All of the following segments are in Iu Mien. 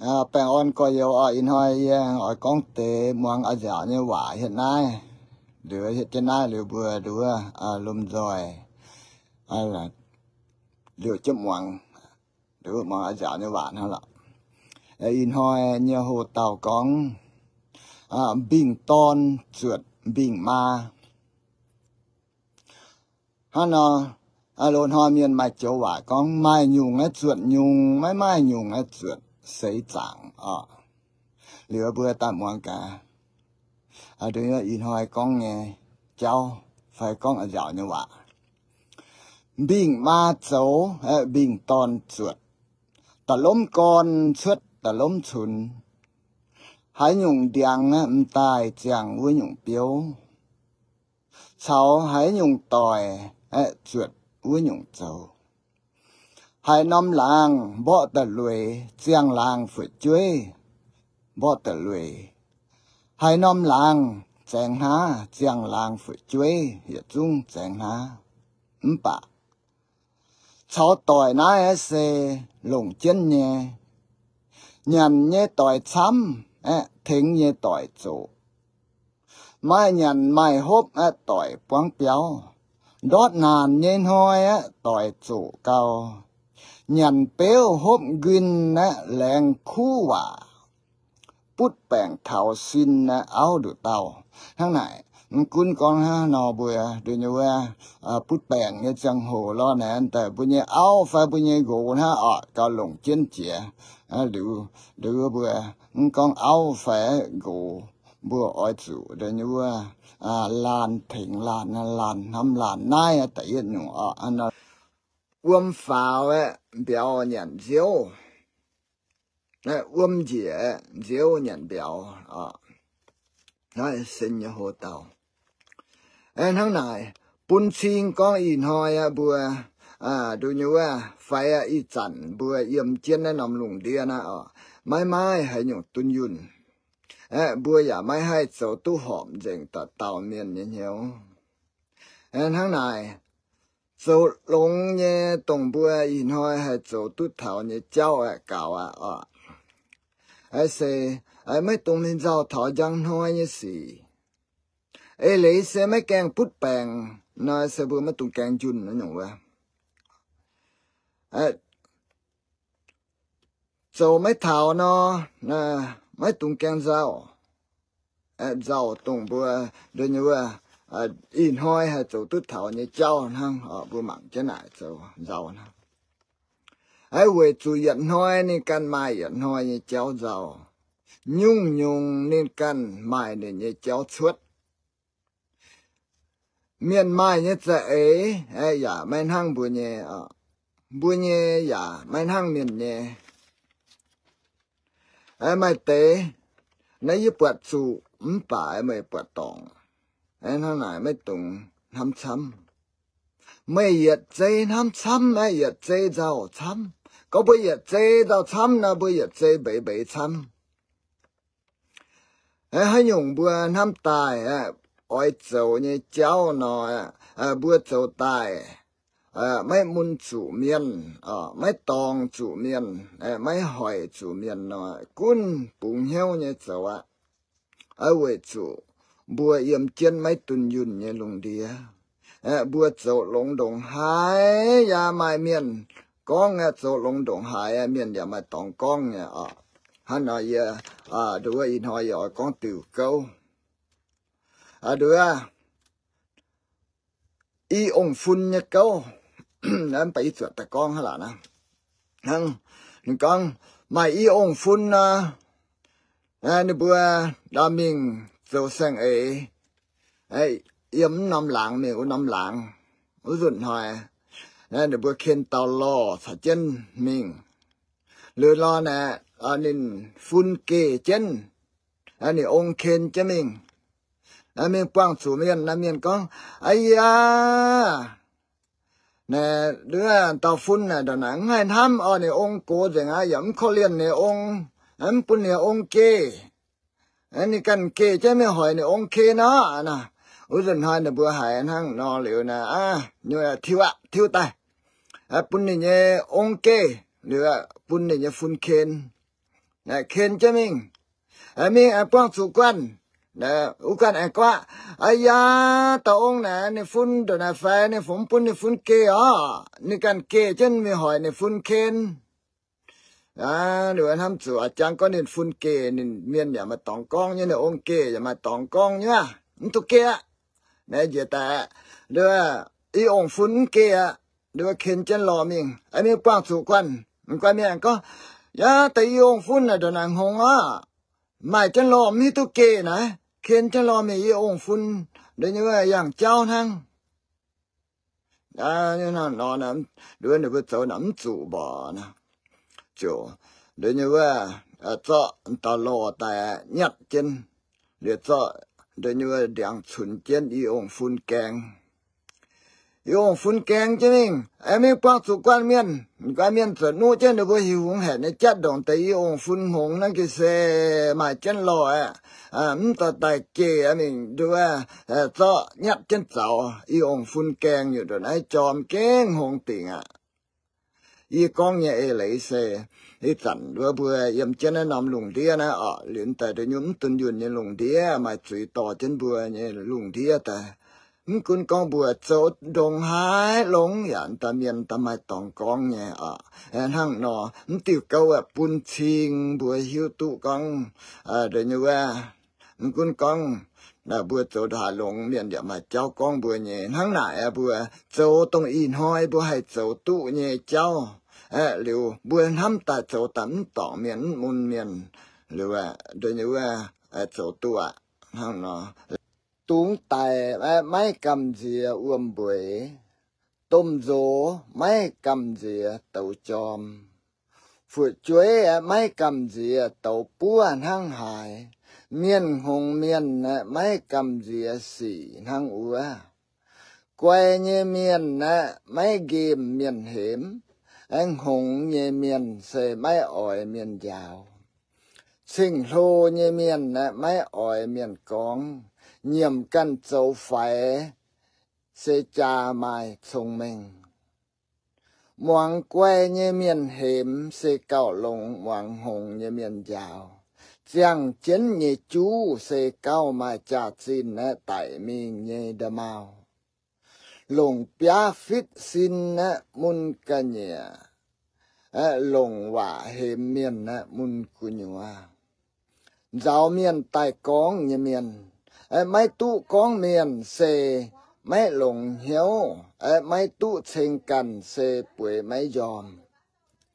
Baengh orn gorx-youz oc. Ih hnoi yie oix gorngv deix muangx a'nziaauc nyei waac hietv naaiv. Liuz hietv jienv naaiv liuz mbuo nduov lomh nzoih liouc jienv muangx, nduov muangx a'nziaauc nyei waac hnangv lorqc. Ih hnoi nyei hoc-dauh gorngv, mbingh dorn zuotc mbingh maa. Hnangv nor, loz-hnoi mienh maaih joux waac gorngv, maaih nyungc aeqv, zuotc nyungc, maiv maaih nyungc aeqv, zuotc seix zaangc oc. Liuz mbuo daaih muangx gaax, ih hnoi gorngv nyei jauv fai gorngv a'nziaauc nyei waac. Mbingh maa zoux, mbingh dorn zuotc, da'lomv gorn cuotv da'lomv cunx. Haaix nyungc ndiangx aeqv, m'daaih ziangh wuov nyungc biouv, caux haaix nyungc doic aeqv, zuotc wuov nyungc zoux. Haaix norm laangz mborqv da'lueiz, ziangh laangz fu'jueiv mborqv da'lueiz. Haaix norm laangz zaengx hnav, ziangh laangz fu'jueiv yietc zungv zaengx hnav. Mv baac caux doic naaiv aeqv, se longc jienv nyei. Nyanc nyei doic camv aeqv, tengx nyei doic zoqc. Maaih nyanc maaih hopv aeqv, doic buangv biauv. Ndortv naanc nyei hnoi aeqv, doic zoqc gau. Nyanc beuv hopv nquin aeqv, laengz kuv waac. Butv baengc taux sin aeqv, auv nduqc dauh. Hnangv naaic, mv gunv gorngv hnangv nor mbuo nduqc nyei wuov, butv baengc nyei ziangh hoc lorqc naaic, daaih mbuo nyei auv fai mbuo nyei nqox hnangv oc, gauh longc jienv jiex. Liuz, liuz mbuo mv gorngv auv fai nqox, mbuo oix zuqc nduqc nyei wuov, laanh tengx laanh, laanh hnamv laanh naaiv da'yietv nyungc oc. Wuom faaux aeqv, mbiauz nyanc nziouv. Wuom njiec aeqv, nziouv nyanc mbiauz oc. Naaiv se nyei hoc-dauh. Hnangv naaic, bun cing gorngv ih hnoi aeqv, mbuo nduqc nyei wuov, fai ih zanc mbuo yiem jienv naaiv norm lungh ndiev naaiv oc, maiv maaih haaix nyungc dunh yunh. Aeqv, mbuo yaac maiv haih zoux duqv horpc nzengc dauh dauh mienh nyei hnyouv. Hnangv naaic, zoux longx nyei dongh mbuo ih hnoi haih zoux duqv taux nyei jauv aeqv, gaux aqv oc. Aa se, maiv dungx ninh nzauh taux njang hnoi nyei sic. Eix leiz se maiv gaengh butv baengc nor, se mbuo maiv dungx gaengh njunh nyungc wuov. Zoux maiv taux nor, maiv dungx gaengh nzauh. Nzauh dongh mbuo nduqc nyei wuov, ih hnoi haih zoux duqv taux nyei jauv hnangv, mbuo mangc jienv naaic zoux nzauh hnangv. Weic zuqc yietc hnoi ninh ganh maaih yietc hnoi nyei jauv nzauh. Nyungc-nyungc ninh ganh maaih ninh nyei jauv cuotv. Mienh maaih nyei za'eix yaac maiv hnangv mbuo nyei, mbuo nyei yaac maiv hnangv mienh nyei. Maaih deix, naaiv yie buatc zuqc mv baac meih buatc dorngc. Hnangv naaic maiv dungx hnamv camv. Meih yietc zei hnamv camv, yietc zei nzauh camv. Gorngv mbuo yietc zei nzauh camv nor, mbuo yietc zei mbeix mbeix camv. Haaix nyungc mbuo hnamv daaih oix zoux nyei jauv nor, mbuo zoux daaih maiv mun zuqc mienh, maiv dorngc zuqc mienh, maiv hoic zuqc mienh nor, gunv bungx hnyouv nyei zoux aqv. Weic zuqc mbuo yiem jienv maiv dunh yunh nyei lungh ndiev, mbuo zoux longx ndongc haaix yaac maaih mienh gorngv, zoux longx ndongc haaix mienh yaac maaih dorngx gorngv nyei oc. Hnangv nor yie, nduov ih hnoi yie oix gorngv diuc gouv. Nduov i ong-fun nyei gouv. Mv baac yie zuotc daaih gorngv hnangv lac hnangv. Hnangv ninh gorngv maaih i ong-fun nor, ninh mbuo ndau mingh zoux saeng-eix, yiem mv norm laangz mingh wuov norm laangz. Wuov nzunc hnoi, ninh mbuo ken dauh lorh caux jienv mingh. Liuz nor naaic, ninh fun geh jienv, ninh ong ken jienv mingh. Mingh buangh zuqc mienh, naaiv mienh gorngv, Aa yaa! Naaic, nduov dauh fun naaic ndongc naaic mv haih hnamv orqc, ninh ong gox nzengc aqv, yaac mv korv-lienh ninh ong, mv bun ninh ong geh. Ninh ganh geh jienv mingh hoic ninh ong ken nor. Wuov nzunc hnoi ninh mbuo haiz hnangv nor liuz naaic, aa, nyei tiuv aqv, tiuv daaih, bun ninh nyei ong geh, liuz bun ninh nyei fun ken. Naaic ken jienv mingh. Mingh aengx buangh zuqc guanh. Wuov guanh aengx gorngv, Aa yaa, dauh ong naaic ninh fun ndongc naaic fai, ninh fungx bun ninh fun geh orqc? Ninh ganh geh jienv mingh hoic ninh fun ken. Ninh hnamv zuqc a'jangv gorngv ninh fun geh, ninh mienh yaac maaih dorngx gorngv nyei, ninh ong geh yaac maaih dorngx gorngv nyei, mv duqv geh aqv. Naaiv njiec daaih, i ong-fun mv geh aqv. Ken jienv lorh mingh, mingh buangh zuqc guanh. Guanh mienh gorngv, Yaac deix i ong-fun naaic ndongc naaic hngongx orqc? Maaih jienv lorh mv hiuv duqv geh naaiv. Ken jienv lorh mingh, i ong-fun nyei yangh jauv hnangv. Ninh mbuo zoux naaic mv zuqc mborqc. Ziouc, wuov, zorqv dauh lorh daaih nyatv jienv, liuz zorqv ndiangx cunx jienv i ong-fun gaeng. I ong-fun gaeng jienv mingh, mingh buangh zuqc guanh mienh. Guanh mienh ziouc nuqv jienv ninh mbuo hiuv hungx haeqc nyei jatv ndongc deix i ong-fun hngongx naaiv geh se maaih jienv lorh aqv. Mv dorh daaih geh mingh, wuov, zorqv nyatv jienv zaux. I ong-fun gaeng nyutc ndongc naaiv jorm gengh hngongx dingc aqv. Yie gorngv nyei eix leiz se, ih zanc wuov mbuo yiem jienv naaiv norm lungh ndiev naaiv orqc, liuz daaih nduov nyungc mv dunh yunh nyei lungh ndiev maaih zuiz dorh jienv mbuo nyei lungh ndiev daaih. Mv gunv gorngv mbuo zoux ndongc haaix longx yaac daaih mienh daaih maaih dorngx gorngv nyei orqc. Hnangv nor, mv diuh gouv aeqv, bun cing mbuo hiuv duqv gorngv, wuov, mv gunv gorngv mbuo zoux ndongc haaix longx, mienh yaac maaih jauv gorngv mbuo nyei. Hnangv naaic aeqv, mbuo zoux dongh ih hnoi mbuo haih zoux duqv nyei jauv aeqv, liuz mbuo hnamv daaih zoux daaih mv dorngc mienh, mv mun mienh, liuz, wuov, zoux duqv aqv. Hnangv nor, dungx daic aeqv, maiv gamh nziex wuom-mbueix. Domh nzox maiv gamh nziex douz jorm. Fu'jueiv aeqv, maiv gamh nziex douz buov hnangv haaix. Mienh hngongx mienh aeqv, maiv gamh nziex sic hnangv wuov. Guai nyei mienh aeqv, maiv nqemh mienh hemx. Aengx hngongx nyei mienh se maiv oix mienh njaaux. Cing-hlo nyei mienh aeqv, maiv oix mienh gorngv. Nyiemc ganh zoux faix se jaa maaih cong-mengh. Muangx guai nyei mienh hemx se gauh longx muangx hngongx nyei mienh njaaux. Ziangh jienv nyei juv se gauh maaih jaax-zinh aeqv, daic mingh nyei nda'maauh. Longc biaav fitv sin aeqv, mun ga'nyiec, aeqv, longc waac hemx mienh aeqv, mun gu'nyuoz. Nzaaux mienh daaih gorngv nyei mienh, aeqv, maiv duqv gorngv mienh se maiv longx hnyouv, aeqv, maiv duqv ceng ganh se bueix maiv njormh.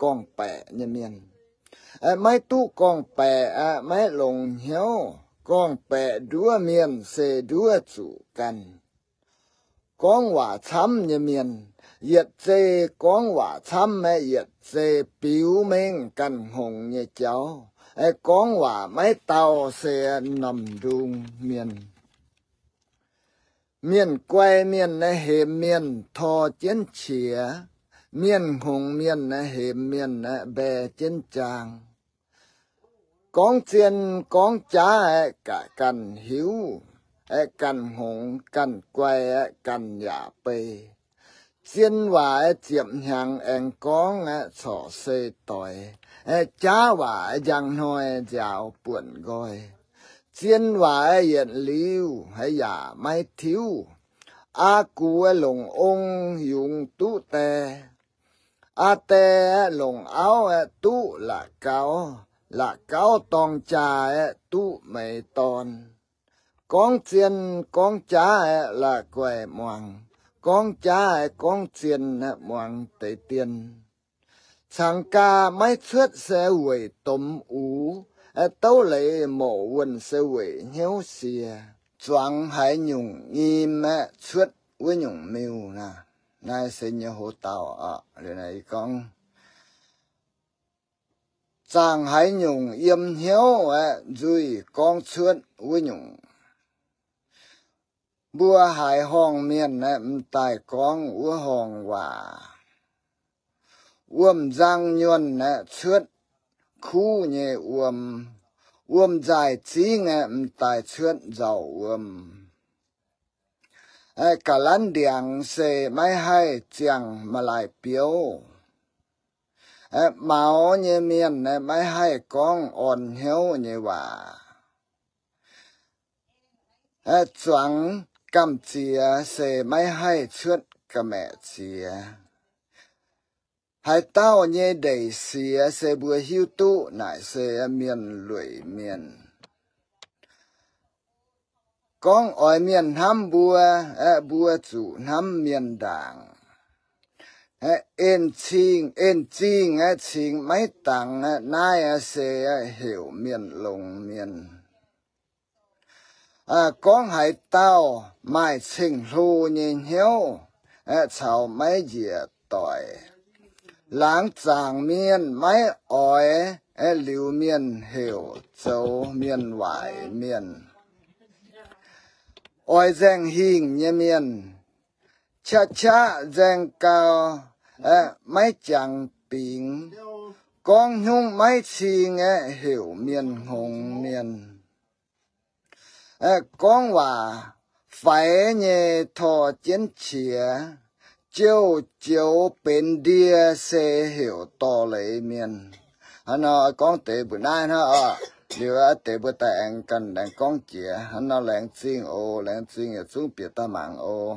Gorngv-baeqc nyei mienh, aeqv, maiv duqv gorngv-baeqc aeqv, maiv longx hnyouv. Gorngv-baeqc nduov mienh se nduov zuqc ganh. Gorngv waac camv nyei mienh, yietc zei gorngv waac camv aeqv, yietc zei biux mengh ganh hngongx nyei jauv. Aeqv, gorngv waac maiv dauh se m'normh ndung mienh. Mienh guai mienh aeqv, hemx mienh tor jienv qiex. Mienh hngongx mienh aeqv, hemx mienh aeqv, mbae jienv jaang. Gorngv zien gorngv jaav aeqv, ganh hiuv, aeqv, ganh hngongx ganh guai aeqv, ganh yaac bei. Zien waac aeqv, ziepc hnyangx aengx gorngv aeqv, corc se doix. Aeqv, jaav waac aeqv, njang hnoi nziaaux buonc nqoi. Zien waac aeqv, yietc liuz haiz yaac maiv tiuv. Aa gux aeqv, longc ong yungz duqv die. Aa die aeqv, longc auv aeqv, duqv la'gauv. La'gauv dorng jaa aeqv, duqv meix dorn. Gorngv zien gorngv jaav aeqv, la'guaih muangx. Gorngv jaav aeqv, gorngv zien aeqv, muangx deix dien. Cangx gaa maiv cuotv se weic domh ux, aeqv, douv leiz morc wuonh se weic hnyouv sie. Zuangx haaix nyungc nyim aeqv, cuotv wuov nyungc miuh naaic. Naaiv se nyei hoc dauh oc. Liuz naaiv gorngv, zaangc haaix nyungc yiem hnyouv aeqv, nzuih gorngv cuotv wuov nyungc. Mbuo haiz horngh mienh aeqv, m'daaih gorngv wuov horngh waac. Wuom-nzang nyuonh aeqv, cuotv kuv nyei wuom. Wuom-nzaaih zingv aeqv, m'daaih cuotv nzauh wuom. Aeqv, ga'lanv ndiangx se maiv haih ziangh ma'laaih biouv. Maux nyei mienh maiv haih gorngv orn hnyouv nyei waac. Zuangx gamh ziex se maiv haih cuotv ga'maeqc ziex. Haaix dauh nyei ndeic siex se mbuo hiuv duqv naaic se mienh lueic mienh. Gorngv oix mienh hnamv mbuo, mbuo zuqc hnamv mienh ndaangc. En zingh, en zingh cingx maiv dangx, naaiv se heuc mienh longx mienh. Gorngv haaix dauh maaih ceng-hlo nyei hnyouv caux maiv njiec doic, laangz zaangc mienh maiv oix liuz mienh heuc zoux mienh waaic mienh. Oix nzaeng hingh nyei mienh, qaqv qaqv nzaeng gau, maiv jangx bingx. Gorngv hnyouv maiv cing aeqv, heuc mienh hngongx mienh. Gorngv waac faix nyei tor jienv qiex, jouh joux benx ndie se heuc dorh leiz mienh. Hnangv nor gorngv deix mbuo naaiv hnangv oc. Liuz deix mbuo daaih aengx ganh laengz gorngv jiex. Hnangv nor laengz zingh oc. Laengz zingh yietc zungv bieqc daaih mangc oc.